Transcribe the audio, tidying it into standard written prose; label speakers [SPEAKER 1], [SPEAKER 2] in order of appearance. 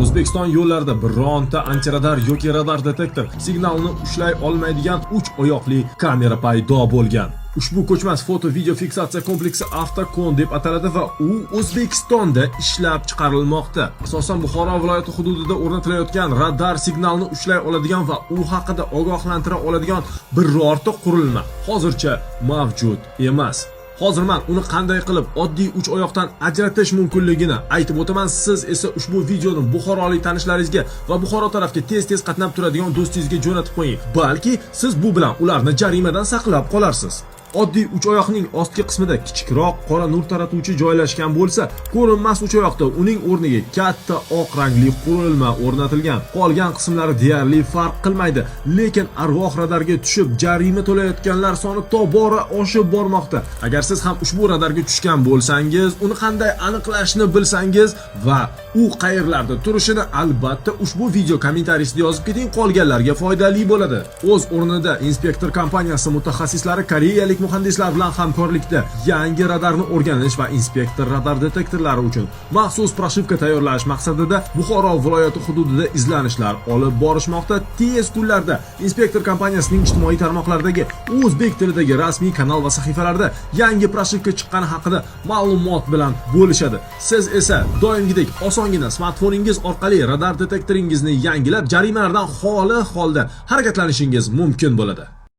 [SPEAKER 1] O'zbekiston yo'llarida bironta antiradar yoki radar detektor signalini ushlay olmaydigan uch oyoqli kamera paydo bo'lgan. Ushbu ko'chmas foto video fiksatsiya kompleksi Avtokon deb ataladi va u O'zbekistonda ishlab chiqarilmoqda. Asosan Buxoro viloyati hududida o'rnatilayotgan radar signalni ushlay oladigan va u haqida ogohlantira oladigan birorta qurilma hozircha mavjud emas. Hozir men uni qanday qilib oddiy uch oyoqdan ajratish mumkinligini aytib o'taman. Siz esa ushbu videoni buxorolik tanishlaringizga va Buxoro tarafga tez-tez qatnab turadigan do'stingizga jo'natib qo'ying. Balki siz bu bilan ularni jarimadan saqlab qolarsiz. Oddiy uch oyoqning ostki qismida kichikroq qora nur taratuvchi joylashgan bo'lsa, ko'rinmas uch oyoqda uning o'rniga katta oq rangli qurilma o'rnatilgan. Qolgan qismlari deyarli farq qilmaydi, lekin arvoh radarga tushib jarima to'layotganlar soni tobora oshib bormoqda. Agar siz ham ushbu radarga tushgan bo'lsangiz, uni qanday aniqlashni bilsangiz va u qayerlarda turishini albatta ushbu video kommentariyasida yozib keting, qolganlarga foydali bo'ladi. O'z o'rnida Inspektor kompaniyasi mutaxassislari koreyalik muhandislar bilan hamkorlikda yangi radarni o'rganish va Inspektor radar detektorlari uchun maxsus прошивка tayyorlash maqsadida Buxoro viloyati hududida izlanishlar olib borishmoqda. Tez kunlarda Inspektor kompaniyasining ijtimoiy tarmoqlardagi o'zbek tilidagi rasmiy kanal va sahifalarida yangi прошивка chiqqani haqida ma'lumot bilan bo'lishadi. Siz esa doimgidek osongina smartfoningiz orqali radar detektoringizni yangilab, jarimalardan xoli holda harakatlanishingiz mumkin bo'ladi.